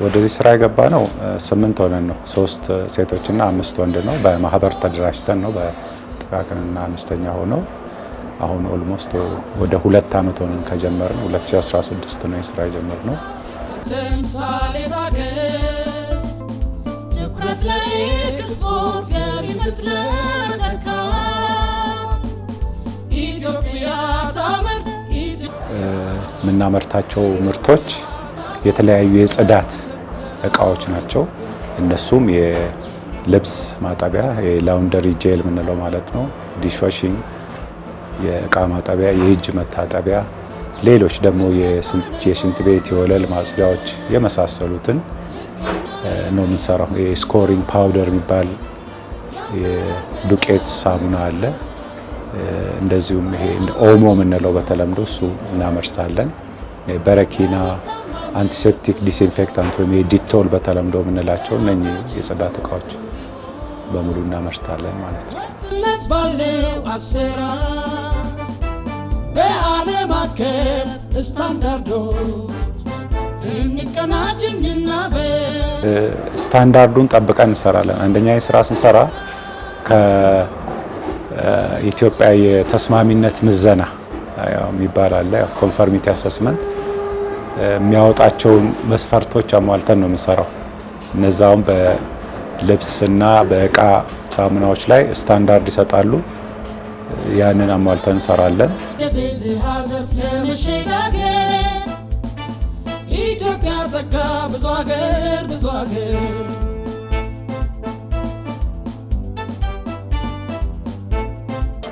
ወደዚህ ስራ የገባነው ስምንት ሆነን ነው። ሶስት ሴቶችና አምስት ወንድ ነው። በማህበር ተደራጅተን ነው በጥቃቅንና አነስተኛ ሆነው አሁን almost ወደ 2 አመት ሆነን ከጀመርን። 2016 ነው የስራ የጀመርነው። ተምሳሌት አገር ትኩረት ለኤክስፖርት ገቢ ምርት ለመተካት ኢትዮጵያ ታምርት። የምናመርታቸው ምርቶች የተለያዩ የጽዳት እቃዎች ናቸው። እነሱም የልብስ ማጠቢያ፣ የ laundry gel የምንለው ማለት ነው፣ dishwashing፣ የእቃ ማጠቢያ፣ የእጅ መታጠቢያ፣ ሌሎች ደግሞ የሽንት ቤት የወለል ማጽጃዎች የመሳሰሉትን ነው የምንሰራው። የ scouring powder የሚባል የዱቄት ሳሙና አለ። እንደዚሁም ይሄ ኦሞ የምንለው በተለምዶ እሱ እናመርታለን። በረኪና፣ antiseptic disinfectant ወይም የዲቶል በተለምዶ የምንላቸው እነኚህ የጽዳት እቃዎች በሙሉ እናመርታለን ማለት ነው። ወጥነት ባለው አሰራር በዓለም አቀፍ ስታንዳርዶች እንቀናጅና ስታንዳርዱን ጠብቀን እንሰራለን። አንደኛ የስራ ስንሰራ ከኢትዮጵያ የተስማሚነት ምዘና የሚባል አለ፣ conformity assessment የሚያወጣቸውን መስፈርቶች አሟልተን ነው የምንሰራው። እነዛውም በልብስና በእቃ ሳሙናዎች ላይ ስታንዳርድ ይሰጣሉ። ያንን አሟልተን እንሰራለን። ብዝሃ ዘርፍ ለመሸጋገር ኢትዮጵያ ጸጋ ብዙ አገር ብዙ አገር።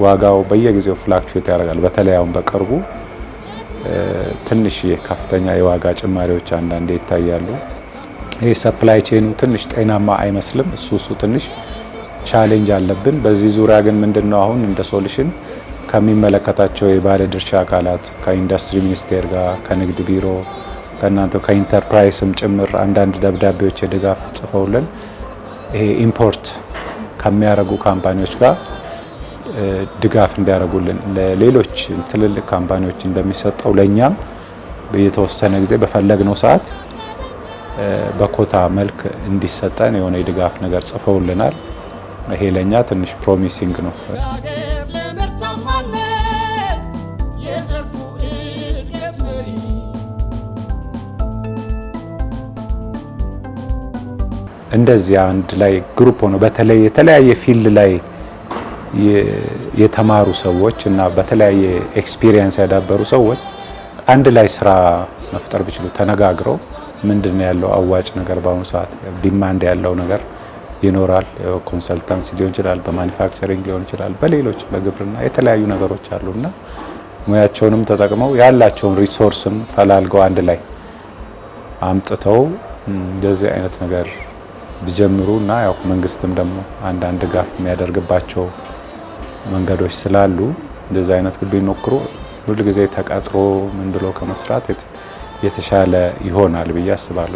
ዋጋው በየጊዜው fluctuate ያደርጋል። በተለይ አሁን በቅርቡ ትንሽ ከፍተኛ የዋጋ ጭማሪዎች አንዳንዴ ይታያሉ። ይህ supply chain ኑ ትንሽ ጤናማ አይመስልም። እሱ ትንሽ challenge አለብን። በዚህ ዙሪያ ግን ምንድነው አሁን እንደ solution ከሚመለከታቸው የባለድርሻ አካላት ከኢንዱስትሪ ሚኒስቴር ጋር፣ ከንግድ ቢሮ፣ ከእናንተ ከኢንተርፕራይስም ጭምር አንዳንድ ደብዳቤዎች የድጋፍ ጽፈውልን ይሄ import ከሚያደርጉ company ዎች ጋር ድጋፍ እንዲያደርጉልን፣ ለሌሎች ትልልቅ company ዎች እንደሚሰጠው ለእኛም የተወሰነ ጊዜ በፈለግነው ሰዓት በኮታ መልክ እንዲሰጠን የሆነ የድጋፍ ነገር ጽፈውልናል። ይሄ ለእኛ ትንሽ promising ነው። ደጋገፍ ለምርታማነት የዘርፉ እድገት መሪ። እንደዚህ አንድ ላይ group ሆነው በተለይ የተለያየ field ላይ የተማሩ ሰዎች እና በተለያየ experience ያዳበሩ ሰዎች አንድ ላይ ስራ መፍጠር ቢችሉ፣ ተነጋግረው ምንድን ነው ያለው አዋጭ ነገር፣ በአሁኑ ሰዓት demand ያለው ነገር ይኖራል። Consultancy ሊሆን ይችላል፣ በ manufacturing ሊሆን ይችላል፣ በሌሎች በግብርና የተለያዩ ነገሮች አሉ እና ሙያቸውንም ተጠቅመው ያላቸውን resource ም ፈላልገው አንድ ላይ አምጥተው እንደዚህ አይነት ነገር ቢጀምሩ እና ያው መንግስትም ደግሞ አንዳንድ ድጋፍ የሚያደርግባቸው መንገዶች ስላሉ እንደዚህ አይነት ቢሞክሩ ሁል ጊዜ ተቀጥሮ ምን ብሎ ከመስራት የተሻለ ይሆናል ብዬ አስባለሁ።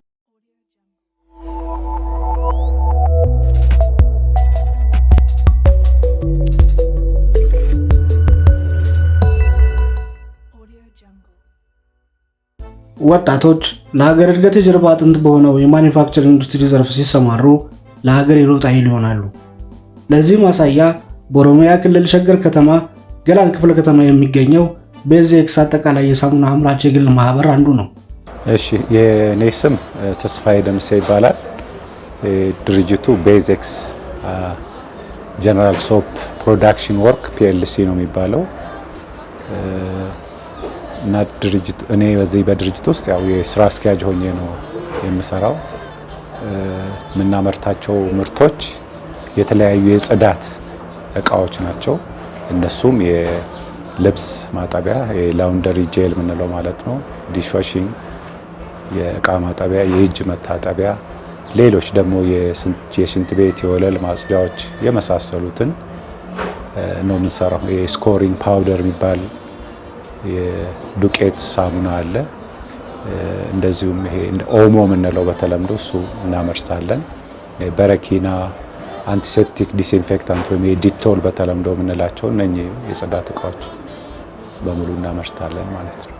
ወጣቶች ለሀገር እድገት የጀርባ አጥንት በሆነው የማኒፋክቸሪንግ ኢንዱስትሪ ዘርፍ ሲሰማሩ ለሀገር የለውጥ ኃይል ይሆናሉ። ለዚህ ማሳያ በኦሮሚያ ክልል ሸገር ከተማ ገላን ክፍለ ከተማ የሚገኘው ቤዜክስ አጠቃላይ የሳሙና አምራች የግል ማህበር አንዱ ነው። እሺ፣ የኔ ስም ተስፋዬ ደምሴ ይባላል። ድርጅቱ ቤዜክስ General Soap Production Work PLC ነው የሚባለው እና ድርጅቱ እኔ በዚህ በድርጅት ውስጥ ያው የስራ አስኪያጅ ሆኜ ነው የምሰራው። የምናመርታቸው ምርቶች የተለያዩ የጽዳት እቃዎች ናቸው። እነሱም የልብስ ማጠቢያ፣ የ laundry gel የምንለው ማለት ነው፣ dishwashing፣ የእቃ ማጠቢያ፣ የእጅ መታጠቢያ፣ ሌሎች ደግሞ የሽንት ቤት የወለል ማጽጃዎች የመሳሰሉትን ነው የምንሰራው። የ scouring powder የሚባል የዱቄት ሳሙና አለ። እንደዚሁም ይሄ ኦሞ የምንለው በተለምዶ እሱ እናመርታለን። በረኪና፣ antiseptic disinfectant ወይም የዲቶል በተለምዶ የምንላቸው እነኚህ የጽዳት እቃዎች በሙሉ እናመርታለን ማለት ነው።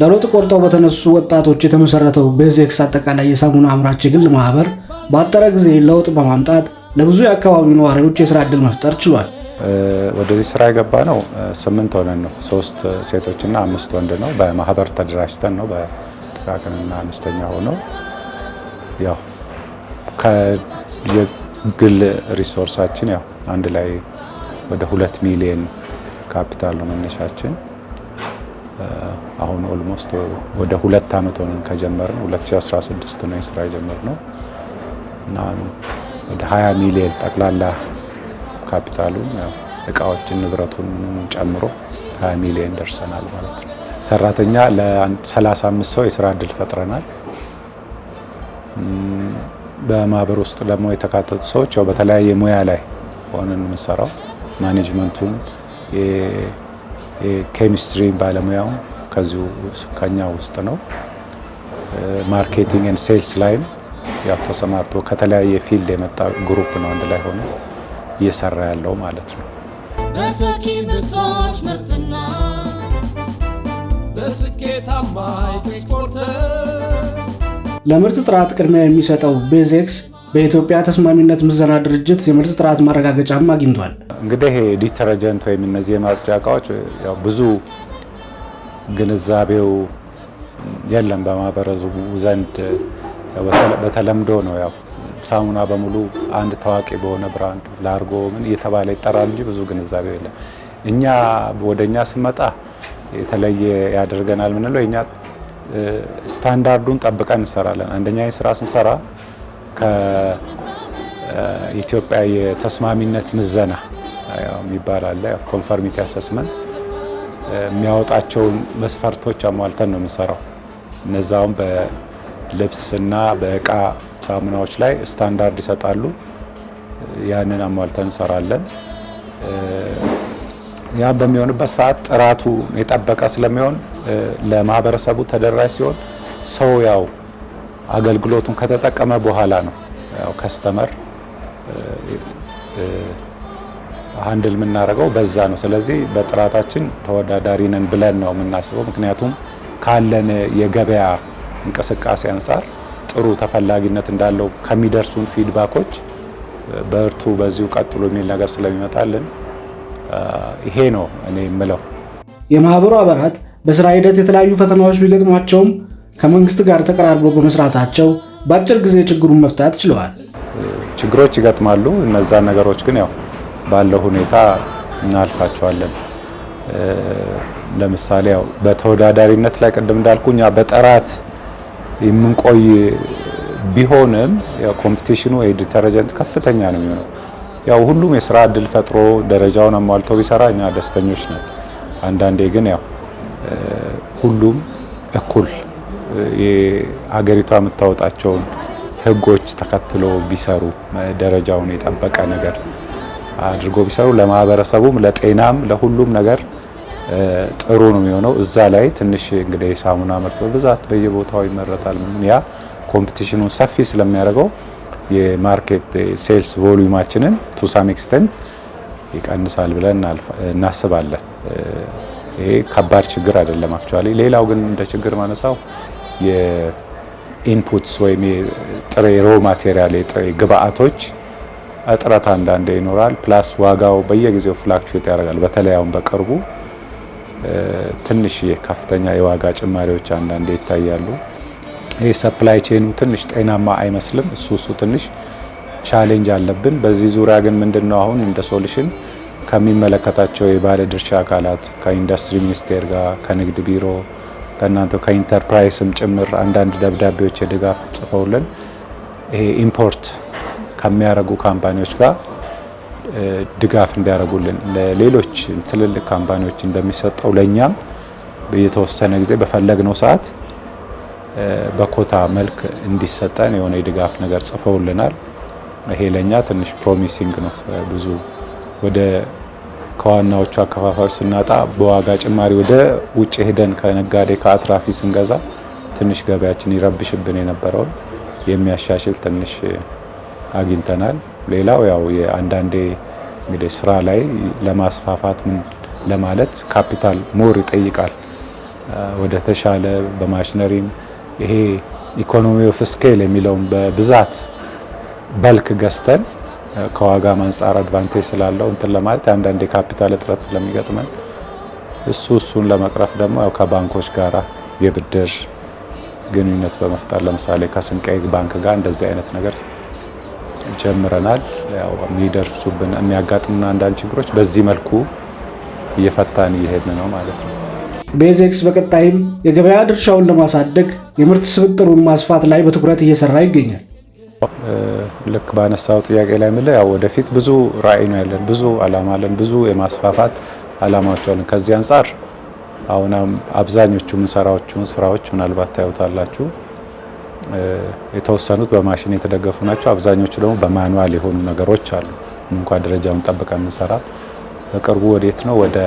ለለውጥ ቆርጠው በተነሱ ወጣቶች የተመሰረተው ቤዜክስ አጠቃላይ የሳሙና አምራች የግል ማህበር በአጠረ ጊዜ ለውጥ በማምጣት ለብዙ የአካባቢው ነዋሪዎች የስራ ዕድል መፍጠር ችሏል። ወደዚህ ስራ የገባነው 8 ሆነን ነው። 3 ሴቶችና 5 ወንድ ነው። በማህበር ተደራጅተን ነው በጥቃቅንና አነስተኛ ሆነው ያው ከየግል resource ኣችን ያው አንድ ላይ ወደ 2 ሚሊዮን ካፒታል ነው መነሻችን። አሁን almost ወደ 2 አመት ሆነን ከጀመርን፣ 2016 ነው የስራ የጀመርነው እና ወደ 20 ሚሊዮን ጠቅላላ ካፒታሉን፣ ያው እቃዎችን ንብረቱን ጨምሮ 20 ሚሊዮን ደርሰናል ማለት ነው። ሰራተኛ ለ35 ሰው የስራ እድል ፈጥረናል። በማህበር ውስጥ ደግሞ የተካተቱ ሰዎች ያው በተለያየ ሙያ ላይ ሆነን የምንሰራው፣ management ኡን፣ የኬሚስትሪ ባለሙያው ከዚሁ ከኛ ውስጥ ነው። Marketing and sales ላይም ያው ተሰማርቶ ከተለያየ field የመጣ group ነው አንድ ላይ ሆኖ እየሰራ ያለው ማለት ነው። በተኪ ምርቶች ምርትና በስኬታማ exporter ለምርት ጥራት ቅድሚያ የሚሰጠው ቤዜክስ በኢትዮጵያ ተስማሚነት ምዘና ድርጅት የምርት ጥራት ማረጋገጫም አግኝቷል። እንግዲህ ይሄ detergent ወይም እነዚህ የማጽጃ እቃዎች ያው ብዙ ግንዛቤው የለም በማህበረሰቡ ዘንድ። በተለምዶ ነው ያው ሳሙና በሙሉ አንድ ታዋቂ በሆነ brand ላርጎ ምን እየተባለ ይጠራል እንጂ ብዙ ግንዛቤው የለም። እኛ ወደኛ ስመጣ የተለየ ያደርገናል ምንለው እኛ ስታንዳርዱን ጠብቀን እንሰራለን። አንደኛ የስራ ስንሰራ ከኢትዮጵያ የተስማሚነት ምዘና የሚባል አለ፣ conformity assessment የሚያወጣቸውን መስፈርቶች አሟልተን ነው የምንሰራው። እነዛውም በልብስና በእቃ ሳሙናዎች ላይ ስታንዳርድ ይሰጣሉ። ያንን አሟልተን እንሰራለን። ያ በሚሆንበት ሰዓት ጥራቱ የጠበቀ ስለሚሆን ለማህበረሰቡ ተደራሽ ሲሆን ሰው ያው አገልግሎቱን ከተጠቀመ በኋላ ነው ያው customer handle የምናደርገው በዛ ነው። ስለዚህ በጥራታችን ተወዳዳሪ ነን ብለን ነው የምናስበው። ምክንያቱም ካለን የገበያ እንቅስቃሴ አንጻር ጥሩ ተፈላጊነት እንዳለው ከሚደርሱን feedback ኦች በርቱ፣ በዚሁ ቀጥሉ የሚል ነገር ስለሚመጣልን ይሄ ነው እኔ የምለው። የማህበሩ አባላት በስራ ሂደት የተለያዩ ፈተናዎች ቢገጥሟቸውም ከመንግስት ጋር ተቀራርበው በመስራታቸው በአጭር ጊዜ ችግሩን መፍታት ችለዋል። ችግሮች ይገጥማሉ። እነዛን ነገሮች ግን ያው ባለው ሁኔታ እናልፋቸዋለን። ለምሳሌ ያው በተወዳዳሪነት ላይ ቅድም እንዳልኩ እኛ በጥራት የምንቆይ ቢሆንም ያው competition ኑ የ detergent ከፍተኛ ነው የሚሆነው። ያው ሁሉም የስራ እድል ፈጥሮ ደረጃውን አሟልቶ ቢሰራ እኛ ደስተኞች ነን። አንዳንዴ ግን ያው ሁሉም እኩል የሀገሪቷ የምታወጣቸውን ሕጎች ተከትሎ ቢሰሩ፣ ደረጃውን የጠበቀ ነገር አድርጎ ቢሰሩ ለማህበረሰቡም ለጤናም ለሁሉም ነገር ጥሩ ነው የሚሆነው። እዛ ላይ ትንሽ እንግዲህ የሳሙና ምርት በብዛት በየቦታው ይመረታል። ምን ያ competition ኑን ሰፊ ስለሚያደርገው የ market sales volume ኣችንን to some extent ይቀንሳል ብለን እናስባለን። ይሄ ከባድ ችግር አይደለም actually። ሌላው ግን እንደ ችግር ማነሳው የ inputs ወይም የጥሬ raw material፣ የጥሬ ግብአቶች እጥረት አንዳንዴ ይኖራል። Plus ዋጋው በየጊዜው fluctuate ያደርጋል። በተለይ አሁን በቅርቡ ትንሽ ከፍተኛ የዋጋ ጭማሪዎች አንዳንዴ ይታያሉ። ይህ supply chain ኑ ትንሽ ጤናማ አይመስልም። እሱ ትንሽ challenge አለብን። በዚህ ዙሪያ ግን ምንድነው አሁን እንደ solution ከሚመለከታቸው የባለ ድርሻ አካላት ከኢንዱስትሪ ሚኒስቴር ጋር፣ ከንግድ ቢሮ፣ ከእናንተ ከኢንተርፕራይስም ጭምር አንዳንድ ደብዳቤዎች የድጋፍ ጽፈውልን ይሄ import ከሚያደርጉ company ዎች ጋር ድጋፍ እንዲያደርጉልን፣ ለሌሎች ትልልቅ company ዎች እንደሚሰጠው ለእኛም የተወሰነ ጊዜ በፈለግነው ሰዓት በኮታ መልክ እንዲሰጠን የሆነ የድጋፍ ነገር ጽፈውልናል። ይሄ ለእኛ ትንሽ promising ነው። ብዙ ወደ ከዋናዎቹ አከፋፋዮች ስናጣ በዋጋ ጭማሪ ወደ ውጭ ሄደን ከነጋዴ ከአትራፊ ስንገዛ ትንሽ ገበያችን ይረብሽብን የነበረውን የሚያሻሽል ትንሽ አግኝተናል። ሌላው ያው የአንዳንዴ እንግዲህ ስራ ላይ ለማስፋፋት ምን ለማለት ካፒታል more ይጠይቃል። ወደ ተሻለ በማሽነሪም ይሄ economy of scale የሚለውን በብዛት bulk ገዝተን ከዋጋ አንጻር advantage ስላለው እንትን ለማለት አንዳንድ የካፒታል እጥረት ስለሚገጥመን እሱን ለመቅረፍ ደግሞ ያው ከባንኮች ጋራ የብድር ግንኙነት በመፍጠር፣ ለምሳሌ ከስንቄ ባንክ ጋር እንደዚህ አይነት ነገር ጀምረናል። ያው የሚደርሱብን፣ የሚያጋጥሙን አንዳንድ ችግሮች በዚህ መልኩ እየፈታን እየሄድን ነው ማለት ነው። ቤዜክስ በቀጣይም የገበያ ድርሻውን ለማሳደግ የምርት ስብጥሩን ማስፋት ላይ በትኩረት እየሰራ ይገኛል። ልክ ባነሳው ጥያቄ ላይ ምለ ያው ወደፊት ብዙ ራዕይ ነው ያለን፣ ብዙ አላማ አለን፣ ብዙ የማስፋፋት አላማዎች አለን። ከዚህ አንጻር አሁን አብዛኞቹ የምንሰራዎቹን ስራዎች ምናልባት ታዩታላችሁ። የተወሰኑት በማሽን የተደገፉ ናቸው። አብዛኞቹ ደግሞ በ manual የሆኑ ነገሮች አሉ። እንኳን ደረጃውን ጠብቀን የምንሰራ በቅርቡ ወዴት ነው፣ ወደ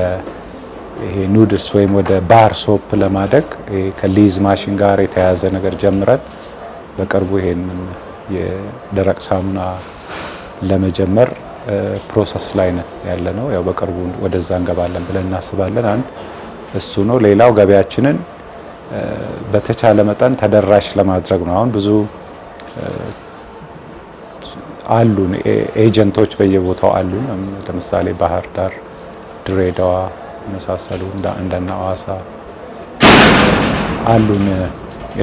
ይሄ noodles ወይም ወደ bar soap ለማደግ ከ lathe machine ጋር የተያያዘ ነገር ጀምረን በቅርቡ ይሄንን የደረቅ ሳሙና ለመጀመር process ላይ ነን ያለ ነው። ያው በቅርቡ ወደዛ እንገባለን ብለን እናስባለን። አንድ እሱ ነው። ሌላው ገበያችንን በተቻለ መጠን ተደራሽ ለማድረግ ነው። አሁን ብዙ አሉን፣ agent ኦች በየቦታው አሉን። ለምሳሌ ባህር ዳር፣ ድሬዳዋ የመሳሰሉ፣ እንደነ ሐዋሳ አሉን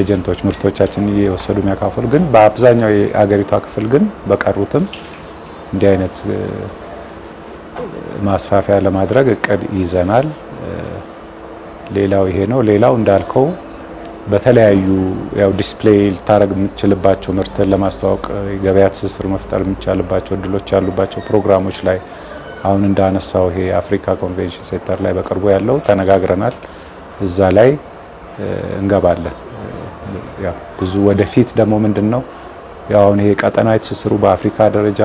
agent ኦች ምርቶቻችንን እየወሰዱ የሚያካፍሉ። ግን በአብዛኛው የአገሪቷ ክፍል ግን በቀሩትም እንዲህ አይነት ማስፋፊያ ለማድረግ እቅድ ይዘናል። ሌላው ይሄ ነው። ሌላው እንዳልከው በተለያዩ ያው display ልታደርግ የምትችልባቸው፣ ምርትን ለማስተዋወቅ የገበያ ትስስር መፍጠር የሚቻልባቸው እድሎች ያሉባቸው ፕሮግራሞች ላይ፣ አሁን እንዳነሳው ይሄ የአፍሪካ convention center ላይ በቅርቡ ያለው ተነጋግረናል። እዛ ላይ እንገባለን። ያው ብዙ ወደፊት ደግሞ ምንድን ነው፣ ያው አሁን ይሄ ቀጠናዊ ትስስሩ በአፍሪካ ደረጃ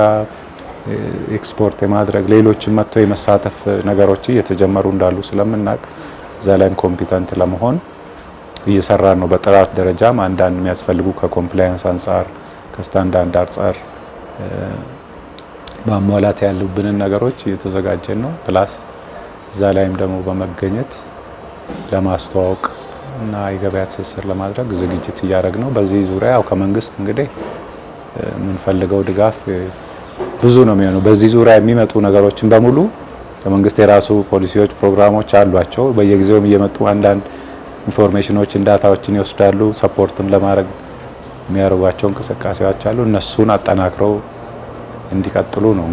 ኤክስፖርት የማድረግ፣ ሌሎችን መጥቶ የመሳተፍ ነገሮች እየተጀመሩ እንዳሉ ስለምናውቅ እዛ ላይም competent ለመሆን እየሰራን ነው። በጥራት ደረጃም አንዳንድ የሚያስፈልጉ ከ compliance አንጻር፣ ከስታንዳርድ አንጻር ማሟላት ያሉብንን ነገሮች እየተዘጋጀን ነው። Plus እዛ ላይም ደግሞ በመገኘት ለማስተዋወቅ እና የገበያ ትስስር ለማድረግ ዝግጅት እያደረግን ነው። በዚህ ዙሪያ ያው ከመንግስት እንግዲህ የምንፈልገው ድጋፍ ብዙ ነው የሚሆነው። በዚህ ዙሪያ የሚመጡ ነገሮችን በሙሉ ከመንግስት የራሱ ፖሊሲዎች፣ ፕሮግራሞች አሏቸው። በየጊዜውም እየመጡ አንዳንድ information ኦችን፣ data ዎችን ይወስዳሉ። Support ም ለማድረግ የሚያደርጓቸው እንቅስቃሴዎች አሉ። እነሱን አጠናክረው እንዲቀጥሉ ነው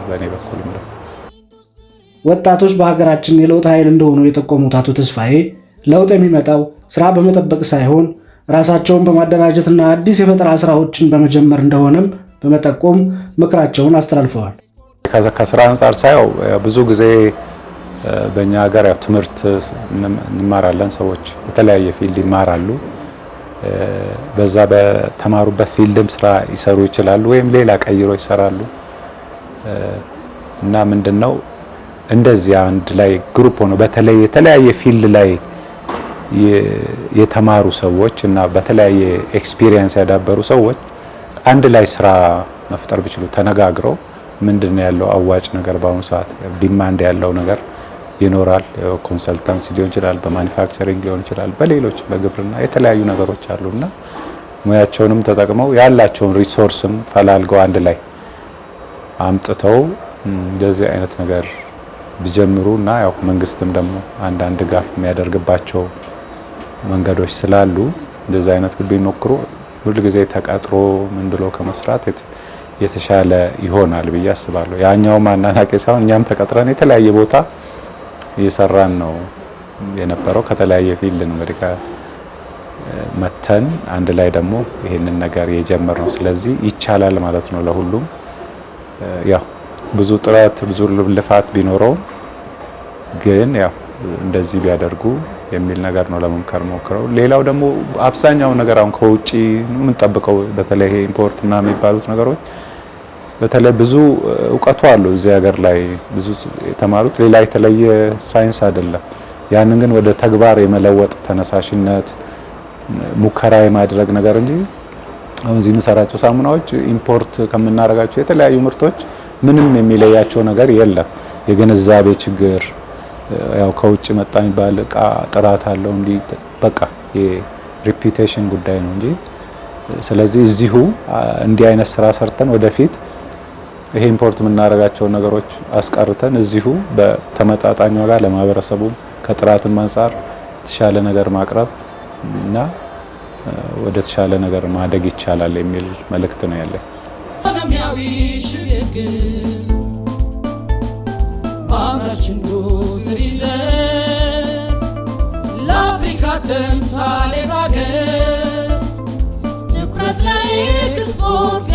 በእኔ በኩል ምለው። ወጣቶች በሀገራችን የለውጥ ኃይል እንደሆኑ የጠቆሙት አቶ ተስፋዬ ለውጥ የሚመጣው ስራ በመጠበቅ ሳይሆን ራሳቸውን በማደራጀትና አዲስ የፈጠራ ስራዎችን በመጀመር እንደሆነም በመጠቆም ምክራቸውን አስተላልፈዋል። ከስራ አንጻር ሳየው ብዙ ጊዜ በእኛ ሀገር ያው ትምህርት እንማራለን። ሰዎች በተለያየ field ይማራሉ። በዛ በተማሩበት field ም ስራ ይሰሩ ይችላሉ፣ ወይም ሌላ ቀይሮ ይሰራሉ። እና ምንድነው፣ እንደዚህ አንድ ላይ group ሆኖ በተለይ የተለያየ field ላይ የተማሩ ሰዎች እና በተለያየ experience ያዳበሩ ሰዎች አንድ ላይ ስራ መፍጠር ቢችሉ፣ ተነጋግረው ምንድነው ያለው አዋጭ ነገር፣ በአሁኑ ሰዓት demand ያለው ነገር ይኖራል። Consultancy ሊሆን ይችላል፣ በ manufacturing ሊሆን ይችላል፣ በሌሎች በግብርና የተለያዩ ነገሮች አሉና ሙያቸውንም ተጠቅመው ያላቸውን resource ም ፈላልገው አንድ ላይ አምጥተው እንደዚህ አይነት ነገር ቢጀምሩ እና ያው መንግስትም ደግሞ አንዳንድ ድጋፍ የሚያደርግባቸው መንገዶች ስላሉ እንደዚህ አይነት ቢሞክሩ ሁል ጊዜ ተቀጥሮ ምን ብሎ ከመስራት የተሻለ ይሆናል ብዬ አስባለሁ። ያኛው ማናናቄ ሳይሆን እኛም ተቀጥረን የተለያየ ቦታ እየሰራን ነው የነበረው። ከተለያየ field ነው እንግዲህ መተን አንድ ላይ ደግሞ ይሄንን ነገር የጀመርነው። ስለዚህ ይቻላል ማለት ነው ለሁሉም። ያው ብዙ ጥረት፣ ብዙ ልፋት ቢኖረውም ግን ያው እንደዚህ ቢያደርጉ የሚል ነገር ነው ለመምከር ሞክረው። ሌላው ደግሞ አብዛኛው ነገር አሁን ከውጪ የምንጠብቀው፣ በተለይ ይሄ import እና የሚባሉት ነገሮች፣ በተለይ ብዙ እውቀቱ አሉ እዚህ ሀገር ላይ ብዙ የተማሩት፣ ሌላ የተለየ ሳይንስ አይደለም። ያንን ግን ወደ ተግባር የመለወጥ ተነሳሽነት፣ ሙከራ የማድረግ ነገር እንጂ አሁን እዚህ የምንሰራቸው ሳሙናዎች import ከምናደርጋቸው የተለያዩ ምርቶች ምንም የሚለያቸው ነገር የለም። የግንዛቤ ችግር፣ ያው ከውጭ መጣ የሚባል እቃ ጥራት አለው እንዲህ በቃ የ reputation ጉዳይ ነው እንጂ። ስለዚህ እዚሁ እንዲህ አይነት ስራ ሰርተን ወደፊት ይሄ import የምናደርጋቸውን ነገሮች አስቀርተን እዚሁ በተመጣጣኝ ዋጋ ለማህበረሰቡም ከጥራትም አንጻር የተሻለ ነገር ማቅረብ እና ወደ ተሻለ ነገር ማደግ ይቻላል የሚል መልእክት ነው ያለኝ። ኢኮኖሚያዊ ሽግግር በአምራች ኢንዱስትሪ ዘርፍ ለአፍሪካ ተምሳሌት አገር፣ ትኩረት ለኤክስፖርት።